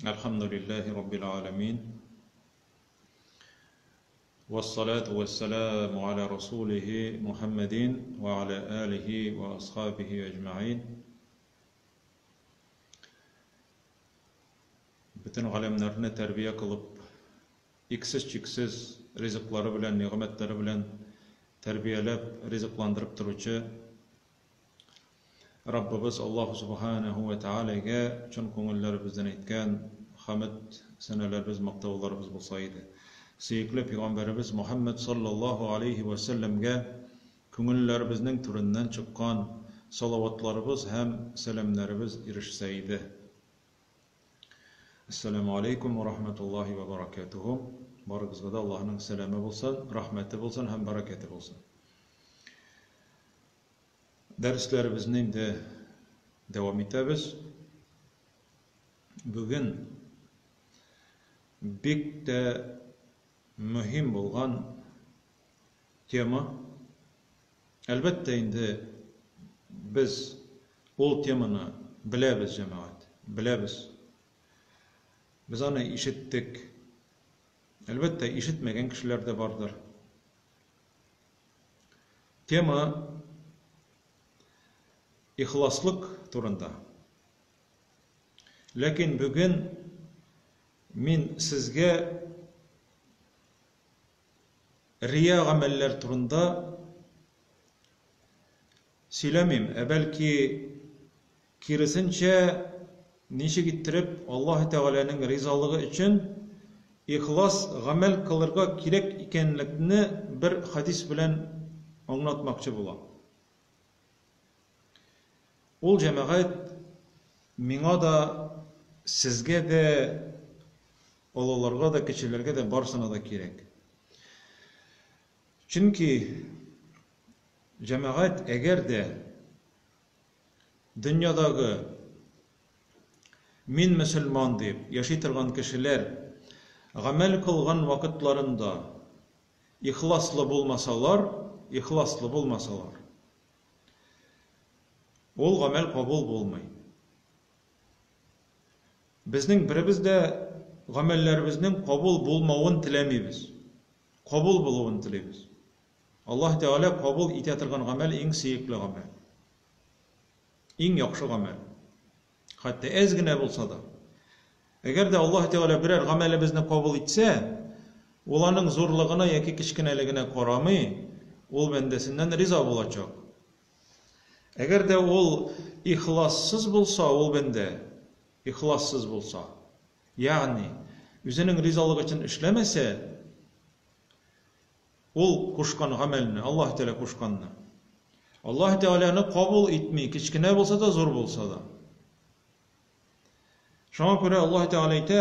Әлхәмдүлилләһи раббил галәмин. Вассалату вассаламу аля расулихи Мухаммадин ва аля алихи ва асхабихи әҗмәгыйн. Бөтен галәмнәрне тәрбия кылып, иксез-чиксез ризыклары белән, нигъмәтләре белән тәрбияләп, ризыкландырып торучы Раббыбыз Аллаһу Субханәһү вә Тәгаләгә чын күңелләребездән әйткән хәмед, сәнәләребез, мактауларыбыз булса иде. Сөекле пәйгамбәребез Мухәммәд саллаллаһу алейһи вә сәлләмгә күңелләребезнең түреннән чыккан салаватларыбыз һәм сәламнәребез ирешсә иде. Әссәламү алейкум вә рахмәтуллаһи вә бәрәкәтүһү. Барыгызга да Аллаһның сәламе булсын, рәхмәте булсын һәм бәрәкәте булсын. Дәресләребезне инде дәвам итәбез. Бүген бик тә мөһим булган тема. Әлбәттә инде без ул теманы беләбез, җәмәгать, беләбез. Без аны ишеттек. Әлбәттә, ишетмәгән кешеләр дә бардыр. Тема ихласлык турында. Ләкин бүген мин сезгә рия гамәлләр турында сөйләмим, ә бәлки киресенчә, ничек иттереп Аллаһ Тәгаләнең ризалыгы өчен ихлас гамәл кылырга кирәк икәнлекне бер хәдис белән аңлатмакчы булам. Ул җәмәгать миңа да, сезгә дә, олыларга да, кечеләргә дә, барысына да кирәк. Чөнки җәмәгать әгәр дә Дөньядагы мин мөселман дип яши торган кешеләр гамәл кылган вакытларында ихласлы булмасалар, ихласлы булмасалар, ул гамәл кабул булмый. Безнең беребез дә гамәлләребезнең кабул булмавын теләмибез. Кабул булуын телибез. Аллаһ Тәгалә кабул итә торган гамәл иң сөекле гамәл. Иң яхшы гамәл. Хәтта әз генә булса да. Әгәр дә Аллаһ Тәгалә берәр гамәлебезне кабул итсә, ул аның зурлыгына яки кечкенәлегенә карамый, ул бәндәсеннән риза булачак. Әгәр дә ул ихлассыз булса, ул бәндә ихлассыз булса, ягъни үзенең ризалыгы өчен эшләмәсә, Ул кушкан гамәлне, Аллаһ Тәгалә кушканны. Аллаһ Тәгалә аны кабул итми, кечкенә булса да, зур булса да. Шуңа күрә Аллаһ Тәгалә әйтә: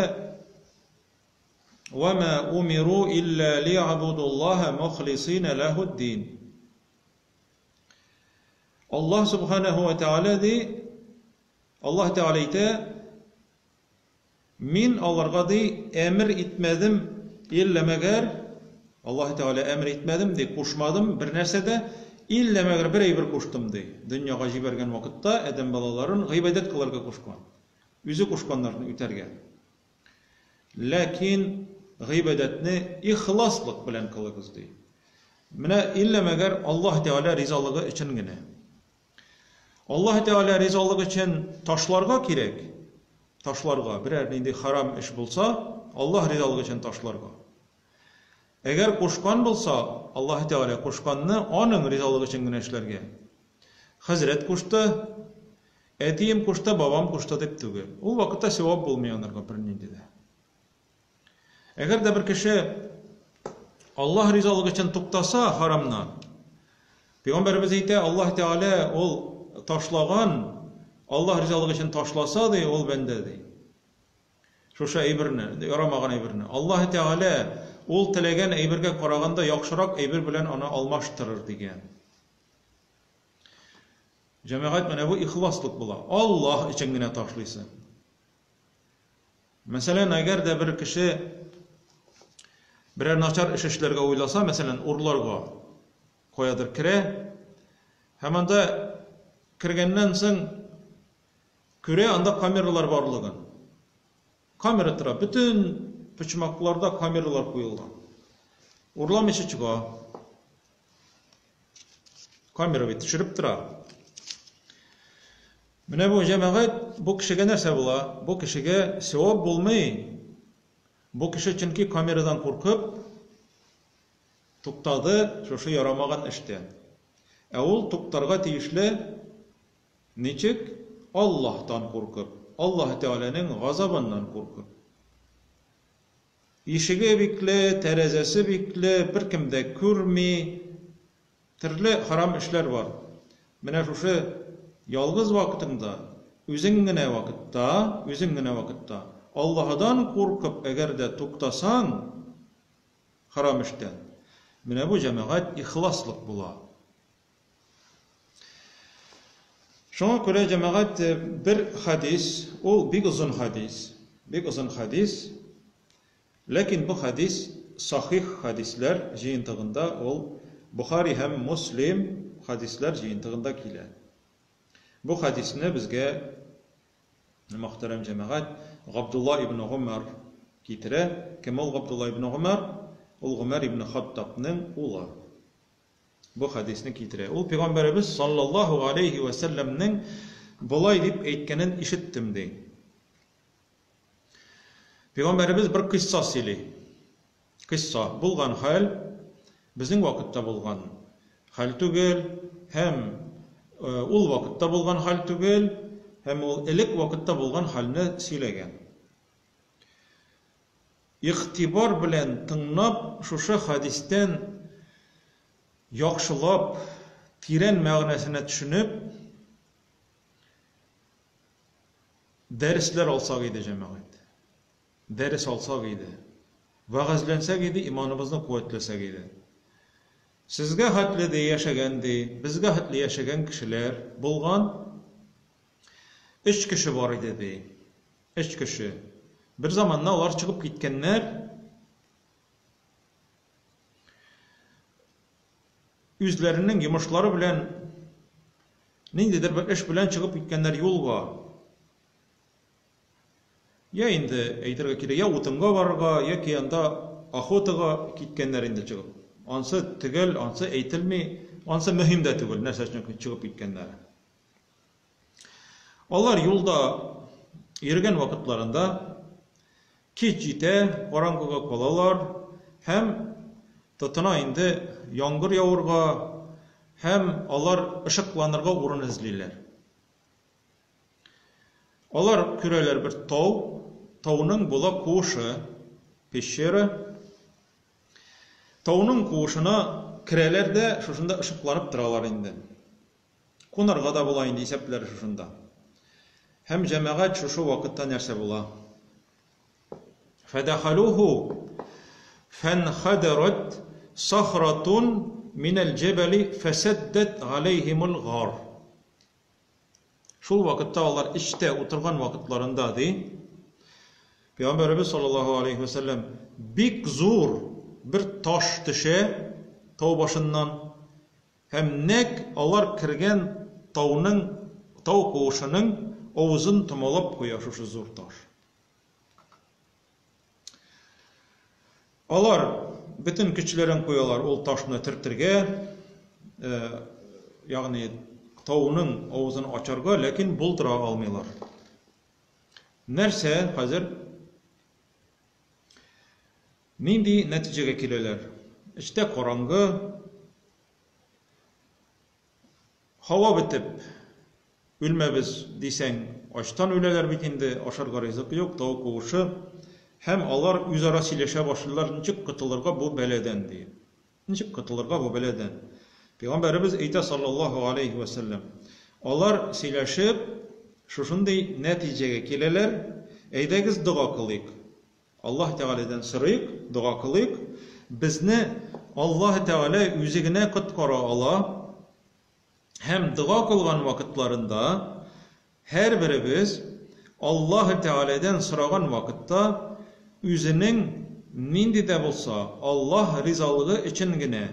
"Ва ма умиру илля лиябудуллаһа мухлисина лахуд-дин." Аллаһ субханаһу ва тәгалә ди, Аллаһ Тәгалә әйтә, Мин аларга, ди, әмер итмәдем, иллә мәгәр, Аллаһы Тәгалә әмер итмәдем, ди, кушмадым бернәрсә дә, иллә мәгәр бер әйбер куштым, ди. Дөньяга җибәргән вакытта адәм балаларын гыйбадәт кылырга кушкан. Үзе кушканнарны үтәргә. Ләкин гыйбадәтне ихласлык белән кылыгыз, ди. Менә иллә мәгәр Аллаһ Тәгалә ризалыгы өчен генә. Аллаһ Тәгалә ризалыгы өчен ташларга кирәк. Ташларга, берәр нинди харам эш булса, Аллаһ ризалыгы өчен ташларга. Әгәр кушкан булса, Аллаһ Тәгалә кушканны аның ризалыгы өчен генә эшләргә. Хәзрәт кушты, әтием кушты, бабам кушты дип түгел. Ул вакытта савап булмый анарга бернинди дә. Әгәр дә бер кеше Аллаһ ризалыгы өчен туктаса харамнан, Пәйгамбәребез әйтә, Аллаһ Тәгалә ул ташлаган, Аллаһ ризалыгы өчен ташласа, ди, ул бәндә, ди. Шушы әйберне, ярамаган әйберне. Аллаһ Тәгалә ул теләгән әйбергә караганда яхшырак әйбер белән аны алмаштырыр, дигән. Җәмәгать, менә бу ихласлык була. Аллаһ өчен генә ташлыйсың. Мәсәлән, әгәр дә бер кеше берәр начар эш эшләргә уйласа, мәсәлән, урларга каядыр керә һәм анда кергәннән соң күрә анда камералар барлыгын. Камера тора, бөтен почмакларда камералар куелган. Урламыйча чыга. Камера бит төшереп тора. Менә бу җәмәгать, бу кешегә нәрсә була? Бу кешегә савап булмый. Бу кеше чөнки камерадан куркып туктады шушы ярамаган эштән. Ә ул туктарга тиешле ничек? Аллаһтан куркып, Аллаһ Тәгаләнең газабыннан куркып. Ишеге бикле, тәрәзәсе бикле, беркем дә күрми. Төрле харам эшләр бар. Менә шушы ялгыз вакытыңда, үзең генә вакытта, үзең генә вакытта Аллаһыдан куркып, әгәр дә туктасаң харам эштән, менә бу җәмәгать ихласлык була. Шуңа күрә җәмәгать бер хәдис, ул бик озын хәдис, бик озын хәдис. Ләкин бу хәдис сахих хәдисләр җыентыгында, ул Бохари һәм Муслим хәдисләр җыентыгында килә. Бу хәдисне безгә мөхтәрәм җәмәгать Габдулла ибн Гомәр китерә. Кем ул Габдулла ибн Гомәр? Ул Гомәр ибн Хаттабның улы. Бу хәдисне китерә. Ул пәйгамбәребез саллаллаһу алейхи ва сәлләмнең болай дип әйткәнен ишеттем ди. Пәйгамбәребез бер кыйсса сөйли. Кыйсса, булган хәл, безнең вакытта булган хәл түгел, һәм ул вакытта булган хәл түгел, һәм ул элек вакытта булган хәлне сөйләгән. Игътибар белән тыңлап, шушы хәдистән яхшылап, тирән мәгънәсенә төшенеп, Дәресләр алсак иде, җәмәгать. Дәрес алсак иде. Вәгазьләнсәк иде, иманыбызны куәтләсәк иде. Сезгә хәтле ди яшәгән ди, безгә хәтле яшәгән кешеләр булган. Өч кеше бар иде ди. Өч кеше. Бер заманны алар чыгып киткәннәр. Үзләренең йомышлары белән ниндидер бер эш белән чыгып киткәннәр юлга. Я инде әйтергә кирәк, я утынга барырга, яки анда охотага киткәннәр инде чыгып. Ансы төгәл, ансы әйтелми, ансы мөһим дә түгел, нәрсә өчен чыгып киткәннәре. Алар юлда йөргән вакытларында кич җитә, караңгыга калалар һәм тотына инде яңгыр явырга һәм алар ышыкланырга урын эзлиләр. Алар күрәләр бер тау, тауның була куышы, пещера. Тауның куышына керәләр дә, шушында ышыкланып торалар инде. Кунарга да була инде исәпләре шушында. Һәм җәмәгать шушы вакытта нәрсә була? Фәдәхалуху фәнхәдәрәт сахратун минәл җәбәли фәсәддәт галәйһимул гар. Шул вакытта алар эчтә утырган вакытларында ди, Пәйгамбәребез саллаллаһу алейхи ва сәлләм бик зур бер таш төшә тау башыннан Һәм нәкъ алар кергән тауның, тау куышының авызын томалап куя шушы зур таш. Алар бөтен көчләрен куялар ул ташны төртергә, ягъни тауның авызын ачарга, ләкин булдыра алмыйлар. Нәрсә хәзер? Нинди нәтиҗәгә киләләр? Эчтә караңгы, һава бетеп, үлмәбез дисәң, ачтан үләләр бит инде, ашарга ризык юк, тау куышы. Һәм алар үзара сөйләшә башлыйлар, ничек котылырга бу бәладән, диеп. Ничек котылырга бу бәладән? Пәйгамбәребез әйтә, саллаллаһу алейһи вә сәлләм, алар сөйләшеп, шушындый нәтиҗәгә киләләр, әйдәгез дога кылыйк. Аллаһ Тәгаләдән сорыйк, дога кылыйк, безне Аллаһ Тәгалә үзе генә коткара ала һәм дога кылган вакытларында һәрберебез Аллаһ Тәгаләдән сораган вакытта үзенең нинди дә булса Аллаһ ризалыгы өчен генә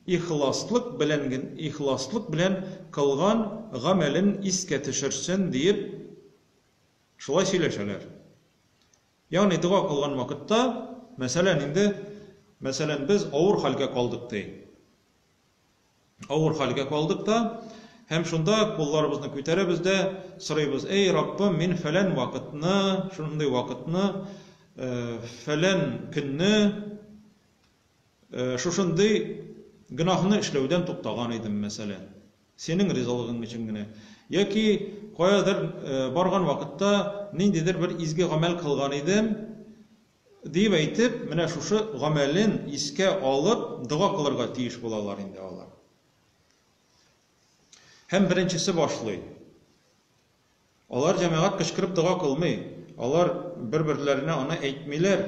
ихласлык белән ихласлык белән кылган гамәлен искә төшерсен диеп шулай сөйләшәләр. Ягъни дога кылган вакытта, мәсәлән, инде, мәсәлән, без авыр хәлгә калдык ди. Авыр хәлгә калдык та, һәм шунда кулларыбызны күтәрәбез дә сорыйбыз: "Эй Раббым, мин фәлән вакытны, шундый вакытны, фәлән көнне шушындый гөнаһны эшләүдән туктаган идем, мәсәлән. Синең ризалыгың өчен генә. Яки каядыр барган вакытта ниндидер бер изге гамәл кылган идем, диеп әйтеп, менә шушы гамәлен искә алып, дога кылырга тиеш булалар инде алар. Һәм беренчесе башлый. Алар җәмәгать кычкырып дога кылмый. Алар бер-берләренә аны әйтмиләр.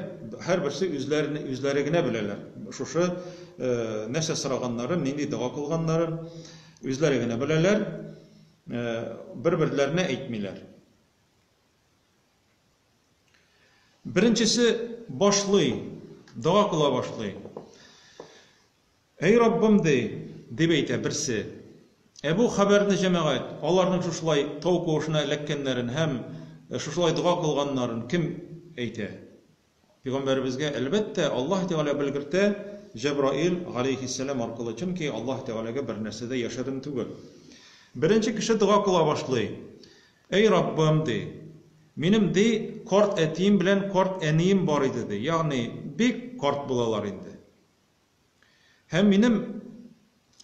Һәрберсе үзләрен үзләре генә беләләр. Шушы нәрсә сораганнарын, нинди дога кылганнарын үзләре генә беләләр. Бер-берләренә әйтмиләр. Беренчесе башлый, дога кыла башлый. Әй Раббым, ди, дип әйтә берсе. Ә бу хәбәрне җәмәгать, аларның шушылай тау куышына эләккәннәрен һәм шушылай дога кылганнарын кем әйтә? Пәйгамбәребезгә, әлбәттә, Аллаһ Тәгалә белгертә Җәбраил галәйһиссәлам аркылы, чөнки Аллаһ Тәгаләгә бернәрсә дә яшерен түгел. Беренче кеше дога кыла башлый. Әй Раббым, ди, минем, ди, карт әтием белән карт әнием бар иде, ди, ягъни бик карт булалар инде. Һәм минем,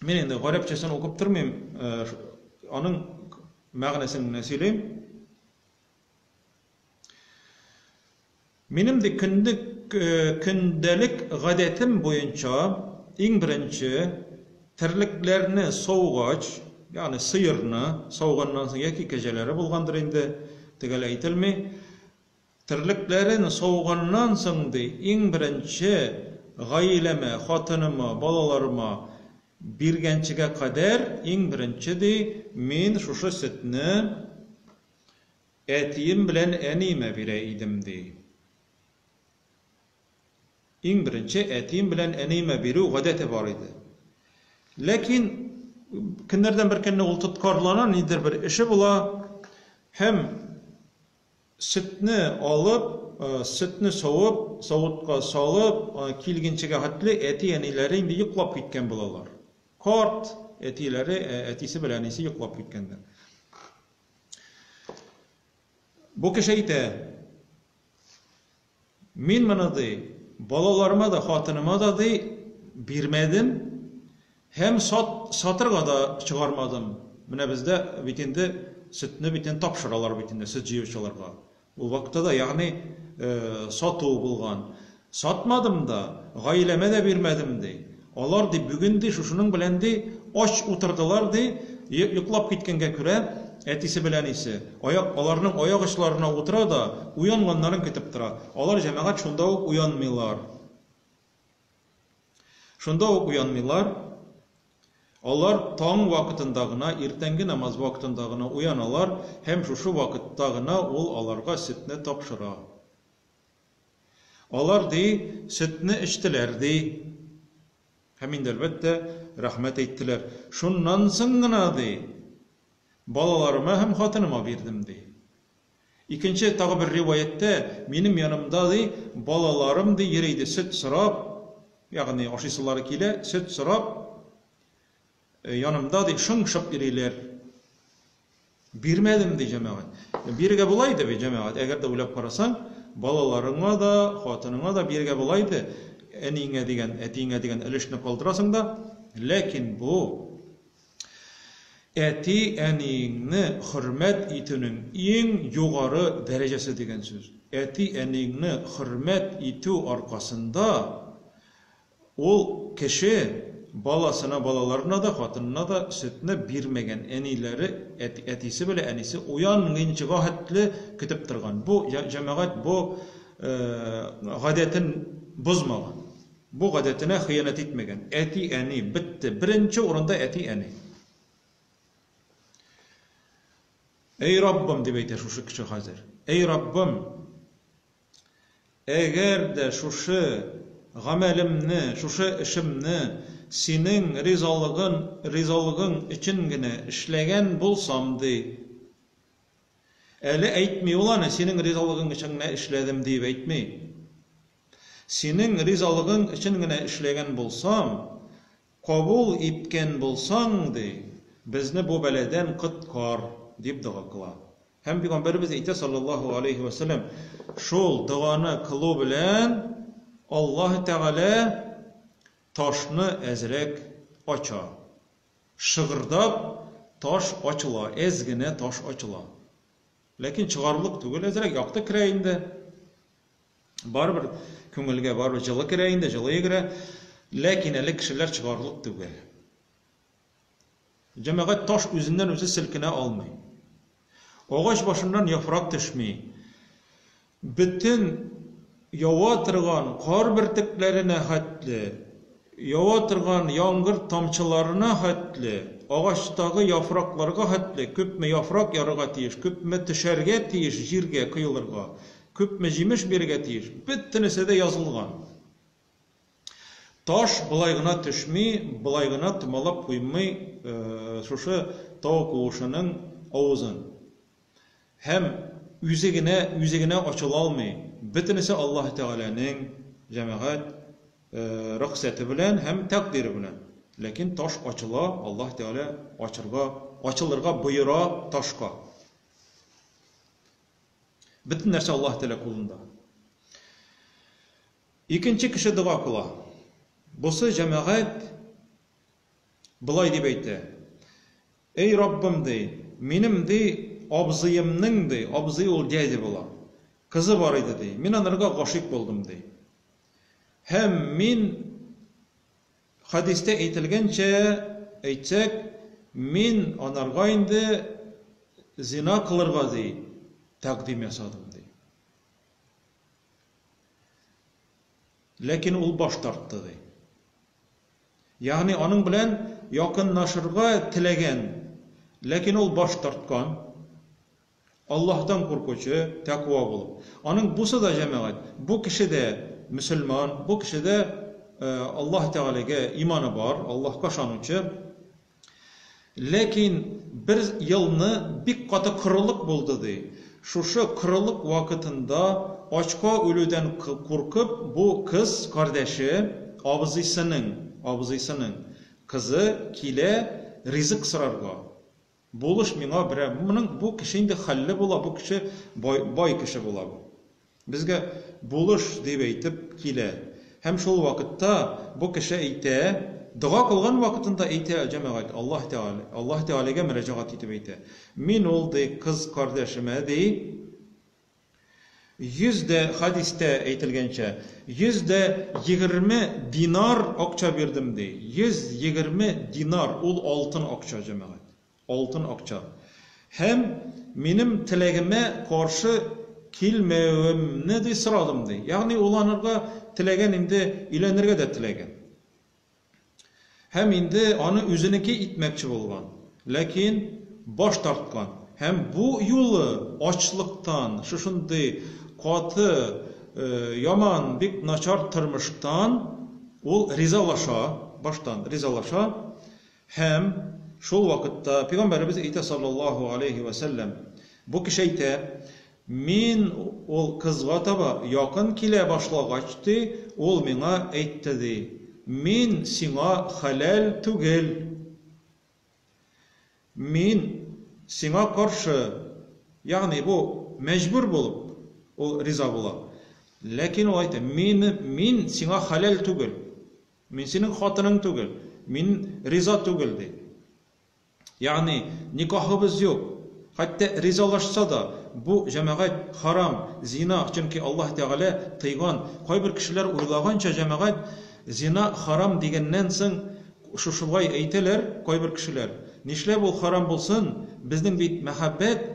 мин инде гарәпчәсен укып тормыйм, аның мәгънәсен генә сөйлим. Минем, ди, көндек, көндәлек гадәтем буенча, иң беренче терлекләрне саугач, ягъни сыерны сауганнан соң яки кәҗәләре булгандыр инде, төгәл әйтелми, терлекләрен сауганнан соң, ди, иң беренче гаиләмә, хатыныма, балаларыма биргәнчегә кадәр, иң беренче, ди, мин шушы сөтне Әтием белән әниемә бирә идем, ди. Иң беренче әтием белән әниемә бирү гадәте бар иде. Ләкин көннәрдән бер көнне ул тоткарлана, ниндидер бер эше була һәм сөтне алып, сөтне савып, савытка салып, килгенчегә хәтле әти-әниләре инде йоклап киткән булалар. Карт әтиләре, әтисе белән әнисе йоклап киткәннәр. Бу кеше әйтә, Мин моны, ди, балаларыма да, хатыныма да, ди, бирмәдем һәм сат, сатырга да чыгармадым. Менә бездә бит инде сөтне бит инде тапшыралар бит инде сөт җыючыларга. Ул вакытта да, ягъни, сату булган. Сатмадым да, гаиләмә дә бирмәдем, ди. Алар, ди, бүген, ди, шушының белән, ди, ач утырдылар, ди, йоклап киткәнгә күрә, әтисе белән әнисе, аяк, аларның аяк очларына утыра да, уянганнарын көтеп тора. Алар, җәмәгать, шунда ук уянмыйлар. Шунда ук уянмыйлар. Алар таң вакытында гына, иртәнге намаз вакытында гына уяналар һәм шушы вакытта гына ул аларга сөтне тапшыра. Алар, ди, сөтне эчтеләр, ди. Һәм инде, әлбәттә, рәхмәт әйттеләр. Шуннан соң гына, ди, балаларыма һәм хатыныма бирдем, ди. Икенче тагы бер риваятьтә, минем янымда, ди, балаларым, ди, йөри иде, сөт сорап, ягъни ашыйсылары килә, сөт сорап, янымда, ди, шың-шып йөриләр. Бирмәдем, ди җәмәгать. Бирергә була иде бит, җәмәгать, әгәр дә уйлап карасаң, балаларыңа да, хатыныңа да бирергә була иде, әниеңә дигән, әтиеңә дигән өлешне калдырасың да, ләкин бу Әти-әниеңне хөрмәт итүнең иң югары дәрәҗәсе дигән сүз. Әти-әниеңне хөрмәт итү аркасында ул кеше баласына, балаларына да, хатынына да сөтне бирмәгән. Әниләре, әтисе белән әнисе уянгынчыга хәтле көтеп торган. Бу, җәмәгать, бу гадәтен бозмаган. Бу гадәтенә хыянәт итмәгән. Әти-әни, бетте. Беренче урында әти-әни. Әй Раббым, дип әйтә шушы кеше хәзер. Әй Раббым, әгәр дә шушы гамәлемне, шушы эшемне синең ризалыгын, ризалыгың өчен генә эшләгән булсам, ди. Әле әйтми ул аны, синең ризалыгың өчен генә эшләдем диеп әйтми. Синең ризалыгың өчен генә эшләгән булсам, кабул иткән булсаң, ди, безне бу бәладән коткар, дип дога кыла. Һәм Пәйгамбәребез әйтә, салләллаһу галәйһи вә сәлләм, шул доганы кылу белән Аллаһ Тәгалә ташны әзрәк ача. Шыгырдап таш ачыла, әз генә таш ачыла. Ләкин чыгарлык түгел, әзрәк якты керә инде. Барыбер күңелгә барыбер җылы керә инде, җылы йөгерә. Ләкин әле кешеләр чыгарлык түгел. Җәмәгать таш үзеннән үзе селкенә алмый. Агач башыннан яфрак төшми. Бөтен ява торган кар бөртекләренә хәтле, ява торган яңгыр тамчыларына хәтле, агачтагы яфракларга хәтле, күпме яфрак ярырга тиеш, күпме төшәргә тиеш җиргә, коелырга, Күпме җимеш бирергә тиеш, бөтенесе дә язылган. Таш болай гына төшми, болай гына томалап куймый шушы тау куышының авызын. Һәм үзе генә, үзе генә ачыла алмый. Бөтенесе Аллаһ Тәгаләнең, җәмәгать, рөхсәте белән һәм тәкъдире белән. Ләкин таш ачыла, Аллаһ Тәгалә ачырга, ачылырга боера ташка. Бөтен нәрсә Аллаһ Тәгалә кулында. Икенче кеше дога кыла. Бусы җәмәгать болай дип әйтә. Эй Раббым ди, минем ди абзыемның ди, абзый ул дядя була. Кызы бар иде ди. Мин анарга гашыйк булдым ди. Һәм мин Хәдистә әйтелгәнчә әйтсәк, мин анарга инде зина кылырга, ди, тәкъдим ясадым, ди. Ләкин ул баш тартты, ди. Ягъни аның белән якынлашырга теләгән, ләкин ул баш тарткан. Аллаһтан куркучы, тәкъва булып. Аның бусы да җәмәгать, бу кеше дә мөселман, бу кеше дә Аллаһ Тәгаләгә иманы бар, Аллаһка ышанучы. Ләкин бер елны бик каты корылык булды, ди. Шушы корылык вакытында ачка үлүдән куркып, бу кыз кардәше, абзыйсының, абзыйсының кызы килә ризык сорарга. Булыш миңа берәр. Моның бу кеше инде хәлле була, бу кеше бай, бай кеше була бу. Безгә булыш дип әйтеп килә. Һәм шул вакытта бу кеше әйтә, дога кылган вакытында әйтә, җәмәгать, Аллаһ Тәгалә, Аллаһ Тәгаләгә мөрәҗәгать итеп әйтә. Мин ул ди кыз кардәшемә ди, 100 дә, хәдистә әйтелгәнчә, 120 динар акча бирдем, ди. 120 динар, ул алтын акча, җәмәгать. Алтын акча. Һәм минем теләгемә каршы килмәвемне, ди, сорадым, ди. Ягъни ул анарга теләгән инде, өйләнергә дә теләгән. Һәм инде аны үзенеке итмәкче булган, ләкин баш тарткан. Һәм бу юлы ачлыктан, шушындый каты, яман, бик начар тормыштан ул ризалаша, баштан ризалаша. Һәм шул вакытта Пәйгамбәребез әйтә, саллаллаһу алейһи вә сәлләм, бу кеше әйтә, Мин ул кызга таба якын килә башлагач, ди, ул миңа әйтте, ди, Мин сиңа хәләл түгел. Мин сиңа каршы. Ягъни бу мәҗбүр булып ул риза була. Ләкин ул әйтә, Мин, мин сиңа хәләл түгел. Мин синең хатының түгел, мин риза түгел, ди. Ягъни, никахыбыз юк. Хәтта ризалашса да, бу, җәмәгать, харам, зина, чөнки Аллаһ Тәгалә тыйган. Кайбер кешеләр уйлаганча, җәмәгать, зина харам дигәннән соң, шушылай әйтәләр кайбер кешеләр. Нишләп ул харам булсын, безнең бит мәхәббәт,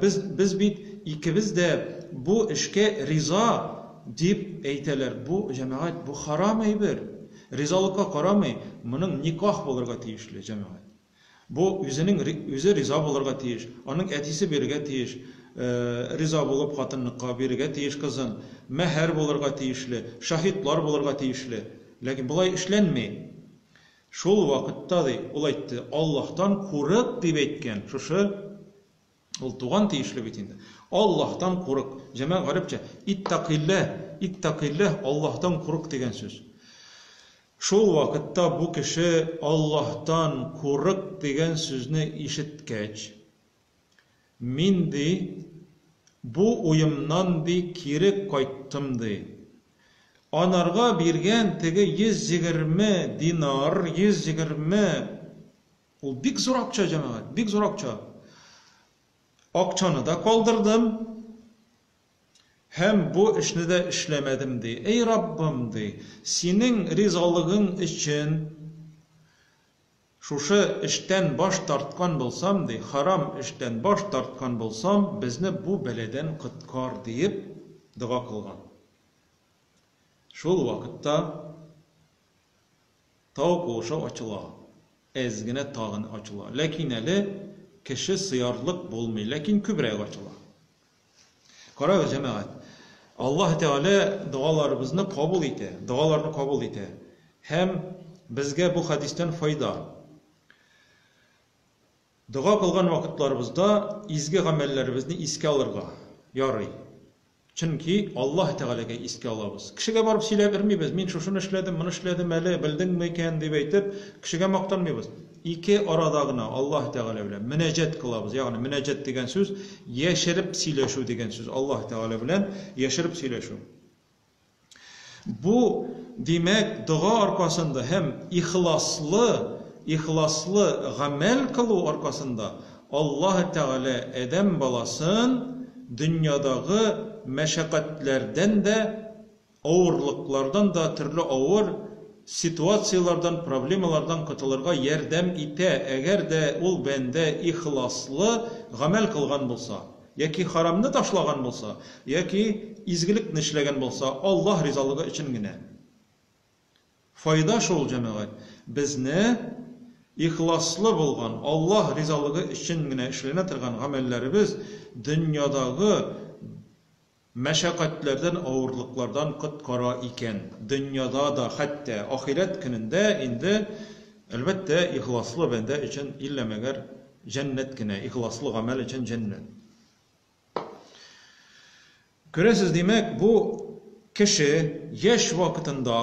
без, без бит икебез дә бу эшкә риза, Дип әйтәләр. Бу, җәмәгать, бу харам әйбер. Ризалыкка карамый, моның никах булырга тиешле, җәмәгать. Бу үзенең үзе риза булырга тиеш, аның әтисе бирергә тиеш, риза булып хатынныкка бирергә тиеш кызын, мәһәр булырга тиешле, шаһитлар булырга тиешле. Ләкин болай эшләнми. Шул вакытта, ди, ул әйтте, Аллаһтан курык, дип әйткән шушы. Ул туган тиешле бит инде. Аллаһтан курык. Җәмәгать гарәпчә иттакилләһ, иттакилләһ, Аллаһтан курык дигән сүз. Шул вакытта бу кеше Аллаһтан курык дигән сүзне ишеткәч, мин, ди, бу уемнан, ди, кире кайттым, ди. Анарга биргән теге 120 динар, 120 Ул бик зур акча, җәмәгать, бик зур акча. Акчаны да калдырдым һәм бу эшне дә эшләмәдем, ди. Эй, Раббым, ди, синең ризалыгың өчен шушы эштән баш тарткан булсам, ди, харам эштән баш тарткан булсам, безне бу бәладән коткар, диеп дога кылган. Шул вакытта Тау куышы ачыла. Әз генә тагын ачыла. Ләкин әле кеше сыярлык булмый, ләкин күбрәк ачыла. Карагыз, җәмәгать. Аллаһ Тәгалә догаларыбызны кабул итә, догаларны кабул итә. Һәм безгә бу хәдистән файда. Дога кылган вакытларыбызда изге гамәлләребезне искә алырга ярый. Чөнки Аллаһ Тәгаләгә искә алабыз. Кешегә барып сөйләп өрмибез, мин шушыны эшләдем, моны эшләдем әле, белдеңме икән, дип әйтеп, кешегә мактанмыйбыз. Ике арада гына Аллаһ Тәгалә белән мөнәҗәт кылабыз. Ягъни мөнәҗәт дигән сүз яшереп сөйләшү дигән сүз. Аллаһ Тәгалә белән яшереп сөйләшү. Бу, димәк, дога аркасында һәм ихласлы, ихласлы гамәл кылу аркасында Аллаһ Тәгалә адәм баласын дөньядагы мәшәкатьләрдән дә, авырлыклардан да, төрле авыр ситуацияләрдән, проблемалардан котылырга ярдәм итә, әгәр дә ул бәндә ихласлы гамәл кылган булса. Яки харамны ташлаган булса, яки изгелекне эшләгән булса, Аллаһ ризалыгы өчен генә. Файда шул, җәмәгать, безне ихласлы булган, Аллаһ ризалыгы өчен генә эшләнә торган гамәлләребез дөньядагы мәшәкатьләрдән, авырлыклардан коткара икән. Дөньяда да, хәтта ахирәт көнендә инде, әлбәттә, ихласлы бәндә өчен иллә мәгәр Җәннәт кенә, ихласлы гамәл өчен җәннәт. Күрәсез, димәк, бу кеше яшь вакытында,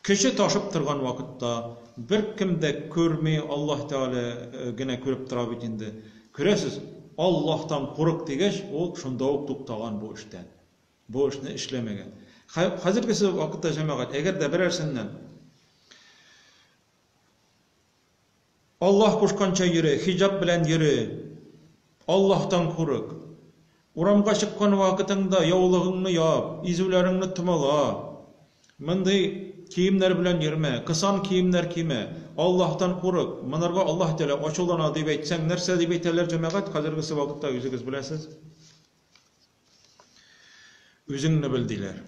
көче ташып торган вакытта, беркем дә күрми, Аллаһ Тәгалә э, генә күреп тора бит инде. Күрәсез, Аллаһтан курык дигәч, ул шунда ук туктаган бу эштән. Бу эшне эшләмәгән. Хәзергесе вакытта, җәмәгать, әгәр дә берәрсеннән Аллаһ кушканча йөре, хиҗап белән йөре. Аллаһтан курык. Урамга чыккан вакытыңда яулыгыңны яп, изүләреңне томала. Мондый киемнәр белән йөрмә, кысан киемнәр кимә. Аллаһтан курык. Монарга Аллаһ Тәгалә ачулана дип әйтсәң, нәрсә дип әйтәләр җәмәгать, хәзергесе вакытта үзегез беләсез. Үзеңне бел диләр.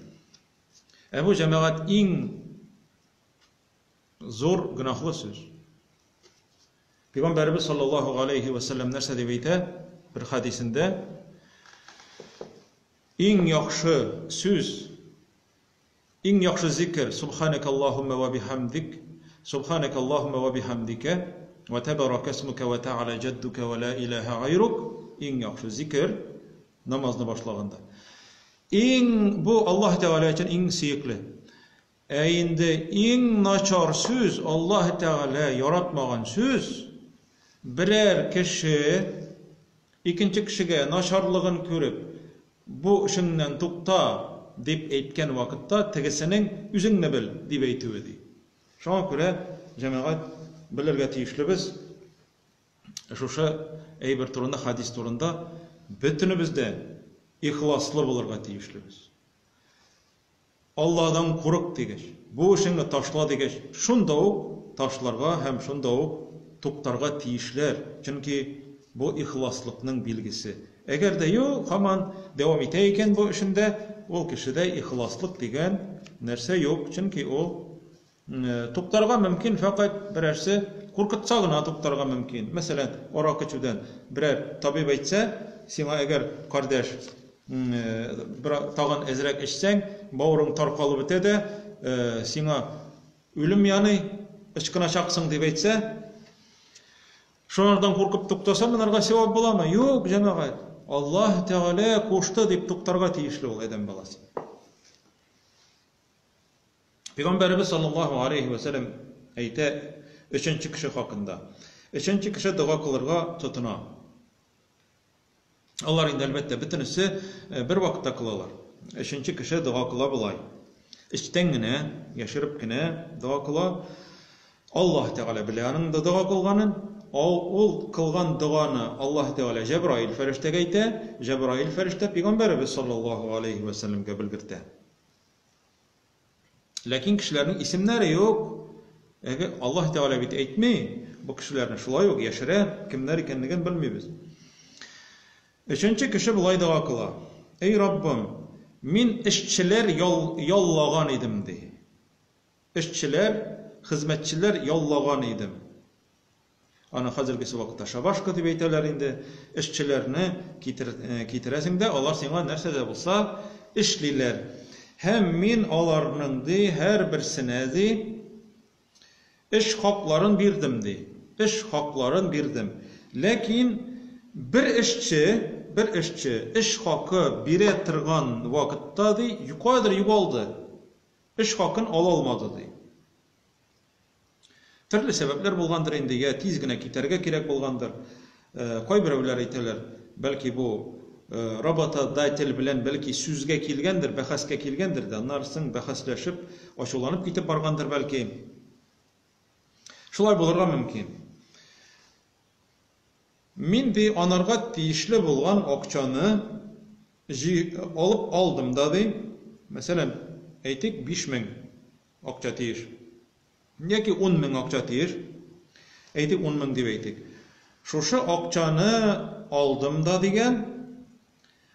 Ә бу җәмәгать иң Зур гөнаһлы сүз. Пәйгамбәребез саллаллаһу галәйһи вә сәлләм нәрсә дип әйтә бер хәдисендә? Иң яхшы сүз, иң яхшы зикер, Субханакаллаһумма ва бихамдик, Субханакаллаһумма ва бихамдика, ва табарака исмука ва та'ала җаддука ва ла илаһа гайрук, иң яхшы зикер намазны башлаганда. Иң бу Аллаһ Тәгалә өчен иң сөекле. Ә инде иң начар сүз, Аллаһ Тәгалә яратмаган сүз, берәр кеше икенче кешегә начарлыгын күреп, бу эшеңнән тукта, дип әйткән вакытта тегесенең үзеңне бел, дип әйтүе, ди. Шуңа күрә, җәмәгать, белергә тиешлебез, шушы әйбер турында, хәдис турында бөтенебез дә ихласлы булырга тиешлебез. Алладан курык дигәч, бу эшеңне ташла дигәч, шунда ук ташларга һәм шунда ук туктарга тиешләр, чөнки бу ихласлыкның билгесе. Әгәр дә юк, һаман дәвам итә икән бу эшендә, ул кешедә ихласлык дигән нәрсә юк, чөнки ул Туктарга мөмкин, фәкать берәрсе куркытса гына туктарга мөмкин. Мәсәлән, аракы эчүдән берәр табиб әйтсә, сиңа әгәр, кардәш, бер тагын әзрәк эчсәң, бавырың таркалып бетә дә, сиңа үлем яный, ычкыначаксың дип әйтсә, Шунардан куркып туктаса, монарга сәвап буламы? Юк, җәмәгать. Аллаһ Тәгалә кушты дип туктарга тиешле ул адәм баласы. Пәйгамбәребез саллаллаһу алейхи ва сәлләм әйтә өченче кеше хакында. Өченче кеше дога кылырга тотына. Алар инде әлбәттә бөтенесе э, бер вакытта кылалар. Өченче кеше дога кыла болай. Эчтән генә, яшереп кенә дога кыла. Аллаһ Тәгалә белә аның да дога кылганын. Ул кылган доганы Аллаһ Тәгалә Җәбраил фәрештәгә әйтә, Җәбраил фәрештә пәйгамбәребез саллаллаһу алейхи ва сәлләмгә белгертә. Ләкин кешеләрнең исемнәре юк. Әгәр Аллаһ Тәгалә бит әйтми, бу кешеләрне шулай ук яшерә, кемнәр икәнлеген белмибез. Өченче кеше болай дога кыла. Эй Раббым, мин эшчеләр ял, яллаган идем, ди. Эшчеләр, хезмәтчеләр яллаган идем. Аны хәзергесе вакытта шабашка дип әйтәләр инде. Эшчеләрне китер, э, китерәсең дә, алар сиңа нәрсә дә булса эшлиләр. Һәм мин аларның ди һәрберсенә ди эш хакларын бирдем ди. Эш хакларын бирдем. Ләкин бер эшче, бер эшче эш хакы бирә торган вакытта ди, каядыр югалды. Эш хакын ала алмады ди. Төрле сәбәпләр булгандыр инде, я тиз генә китәргә кирәк булгандыр. Кайберәүләр әйтәләр, бәлки бу работодатель белән бәлки сүзгә килгәндер, бәхәскә килгәндер дә, аннары соң бәхәсләшеп, ачуланып китеп баргандыр бәлки. Шулай булырга мөмкин. Мин ди анарга тиешле булган акчаны җый алып алдым да ди. Мәсәлән, әйтик, 5000 акча тиеш. Яки 10 мең акча тиеш. Әйтик, 10 мең дип әйтик. Шушы акчаны алдым да дигән,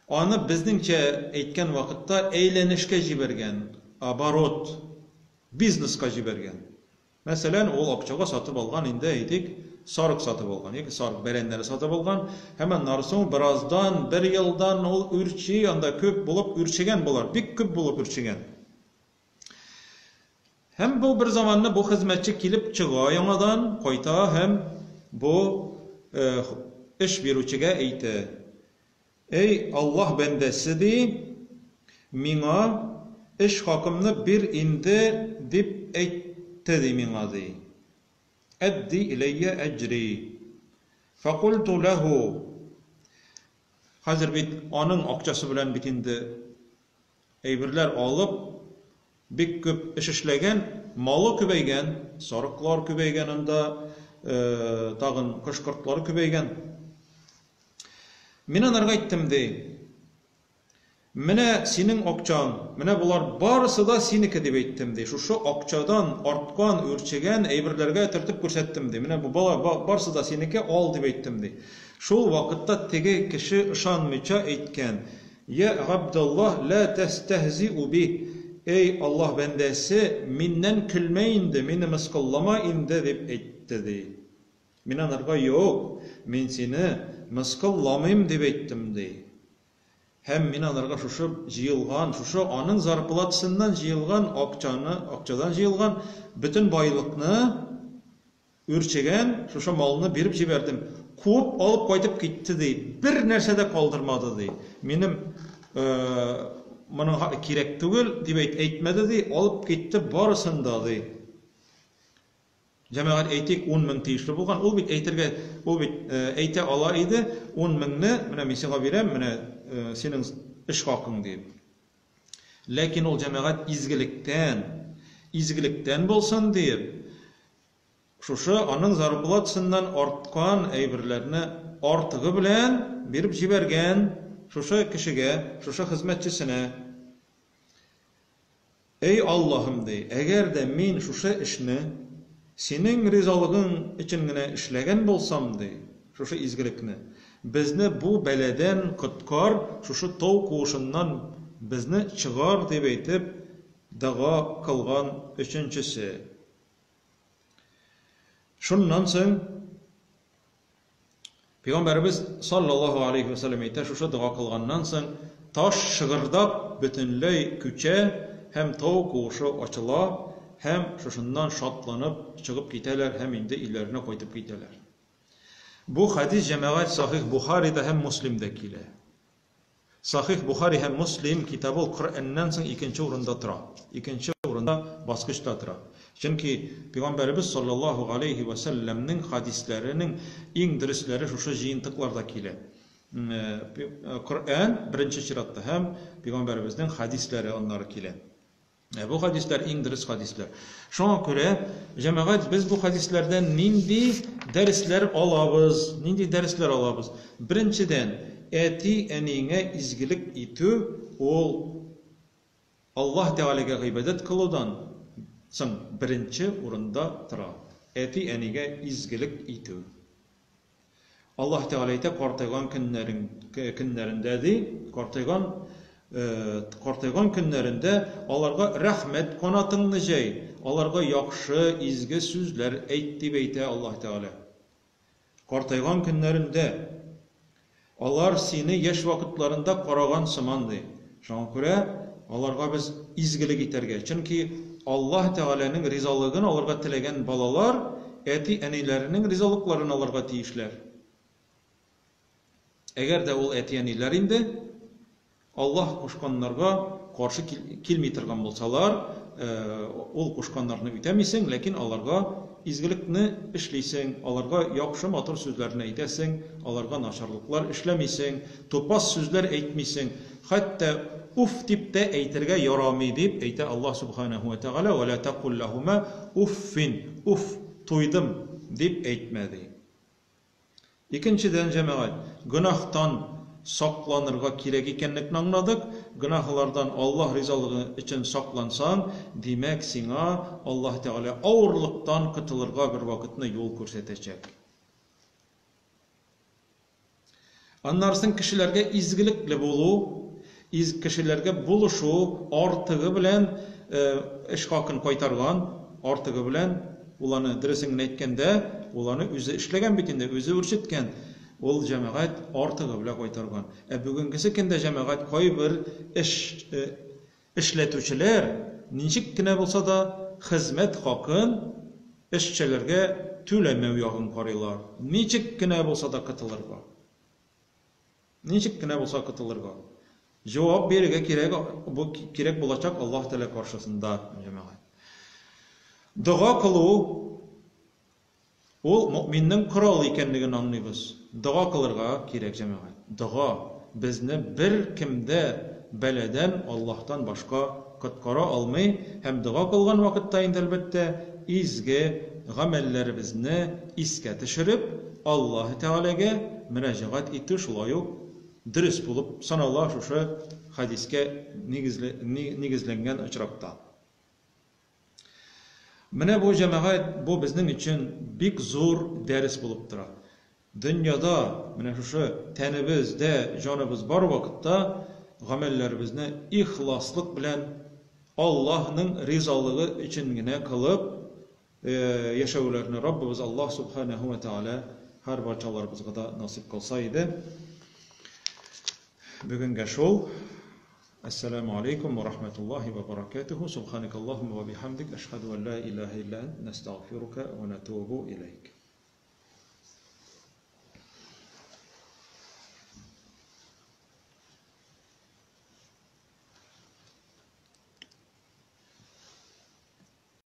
аны безнеңчә әйткән вакытта әйләнешкә җибәргән, оборот, бизнеска җибәргән. Мәсәлән, ул акчага сатып алган инде, әйтик, сарык сатып алган яки сарык бәрәннәре сатып алган һәм аннары соң бераздан, бер елдан ул үрчи, анда күп булып үрчегән болар, бик күп булып үрчегән. Һәм бу бер заманны бу хезмәтче килеп чыга яңадан, кайта һәм бу эш бирүчегә әйтә. Эй, Аллаһ бәндәсе, ди, миңа эш хакымны бир инде, дип әйтте, ди миңа, ди. Әдди иләйя әҗри. Факульту ләһу. Хәзер бит аның акчасы белән бит инде әйберләр алып, бик күп эш эшләгән, малы күбәйгән, сарыклар күбәйгән анда, тагын кош-кортлар күбәйгән. Мин анарга әйттем, ди, менә синең акчаң, менә болар барысы да синеке дип әйттем, ди. Шушы акчадан арткан, үрчегән әйберләргә төртеп күрсәттем, ди. Менә бу бала барысы да синеке, ал дип әйттем, ди. Шул вакытта теге кеше ышанмыйча әйткән, Йә Габдаллаһ, лә тәстәһзиу би, Әй Аллаһ бәндәсе, миннән көлмә инде, мине мыскыллама инде, дип әйтте, ди. Мин анарга, Юк, мин сине мыскылламыйм, дип әйттем, ди. Һәм мин анарга шушы җыелган, шушы аның зарплатасыннан җыелган акчаны, акчадан җыелган бөтен байлыкны, Үрчегән шушы малны биреп җибәрдем. Куып алып кайтып китте, ди. Бер нәрсә дә калдырмады, ди. Минем моның кирәк түгел, дип әйт, әйтмәде, ди. Алып китте барысын да, ди. Җәмәгать, әйтик, 10 мең тиешле булган. Ул бит әйтергә, ул бит әйтә ала иде, 10 меңне менә мин сиңа бирәм, менә синең эш хакың дип. Ләкин ул җәмәгать изгелектән, изгелектән булсын диеп, Шушы аның зарплатасыннан арткан әйберләрне артыгы белән биреп җибәргән шушы кешегә, шушы хезмәтчесенә. Эй Аллаһым, ди, әгәр дә мин шушы эшне Синең ризалыгың өчен генә эшләгән булсам, ди, шушы изгелекне, безне бу бәладән коткар, шушы тау куышыннан безне чыгар, дип әйтеп, дога кылган өченчесе. Шуннан соң Пәйгамбәребез саллаллаһу алейхи ва сәлләм әйтә, шушы дога кылганнан соң таш шыгырдап бөтенләй күчә һәм тау куышы ачыла һәм шушыннан шатланып чыгып китәләр һәм инде өйләренә кайтып китәләр. Бу хәдис, җәмәгать, Сахих Бухарида һәм Муслимдә килә. Сахих Бухари һәм Муслим китабы ул Коръәннән соң икенче урында тора. Икенче урында баскычта тора. Чөнки Пәйгамбәребез саллаллаһу галәйһи вә сәлләмнең хәдисләренең иң дөресләре шушы җыентыкларда килә. Коръән беренче чиратта һәм Пәйгамбәребезнең хәдисләре аннары килә. Ә бу хәдисләр иң дөрес хәдисләр. Шуңа күрә, җәмәгать, без бу хәдисләрдән нинди дәресләр алабыз? Нинди дәресләр алабыз? Беренчедән, әти-әниеңә изгелек итү ул Аллаһ Тәгаләгә гыйбадәт кылудан соң беренче урында тора. Әти-әнигә изгелек итү. Аллаһ Тәгалә әйтә, картайган көннәрең, көннәрендә ди, картайган картайган көннәрендә аларга рәхмәт канатыңны җәй, аларга яхшы, изге сүзләр әйт, дип әйтә Аллаһ Тәгалә. Картайган көннәрендә алар сине яшь вакытларында караган сыман, ди. Шуңа күрә аларга без изгелек итәргә, чөнки Аллаһ Тәгаләнең ризалыгын алырга теләгән балалар әти-әниләренең ризалыкларын алырга тиешләр. Әгәр дә ул әти-әниләр инде Аллаһ кушканнарга каршы килми торган булсалар, ул кушканнарны үтәмисең, ләкин аларга изгелекне эшлисең, аларга яхшы матур сүзләрне әйтәсең, аларга начарлыклар эшләмисең, тупас сүзләр әйтмисең, хәтта уф дип тә әйтергә ярамый, дип әйтә Аллаһ Субханәһү вә Тәгалә, Вә лә тәкул ләһүмә уффин, уф, туйдым, дип әйтмә, ди. Икенчедән, җәмәгать, гөнаһтан сакланырга кирәк икәнлекне аңладык. Гөнаһлардан Аллаһ ризалыгы өчен саклансаң, димәк, сиңа Аллаһ Тәгалә авырлыктан котылырга бервакытны юл күрсәтәчәк. Аннары соң кешеләргә изгелекле булу, из кешеләргә булышу артыгы белән эш хакын кайтарган, артыгы белән, ул аны, дөресен генә әйткәндә, ул аны үзе эшләгән бит инде, үзе үрчеткән. Ул җәмәгать артыгы белән кайтарган. Ә бүгенгесе көндә җәмәгать кайбер эш эшләтүчеләр ничек кенә булса да хезмәт хакын эшчеләргә түләмәү ягын карыйлар. Ничек кенә булса да котылырга. Ничек кенә булса котылырга. Җавап бирергә кирәк, бу кирәк булачак Аллаһ Тәгалә каршысында, җәмәгать. Дога кылу ул мөэминнең коралы икәнлеген аңлыйбыз. Дога кылырга кирәк, җәмәгать. Дога безне беркем дә бәладән Аллаһтан башка коткара алмый һәм дога кылган вакытта инде, әлбәттә, изге гамәлләребезне искә төшереп, Аллаһы Тәгаләгә мөрәҗәгать итү шулай ук дөрес булып санала шушы хәдискә нигезләнгән очракта. Менә бу, җәмәгать, бу безнең өчен бик зур дәрес булып тора. Дөньяда менә шушы тәнебездә җаныбыз бар вакытта гамәлләребезне ихласлык белән Аллаһның ризалыгы өчен генә кылып яшәүләрне Раббыбыз Аллаһ Субханәһү вә Тәгалә һәрбарчаларыбызга да насыйп кылса иде. Бүгенгә шул. Әссәламү алейкум вә рахмәтуллаһи вә бәрәкәтүһү. Субханакаллаһумма вә бихамдик, әшһәдү ән ла илаһә илля әнт, нәстәгъфирука вә нәтүбү иләйк.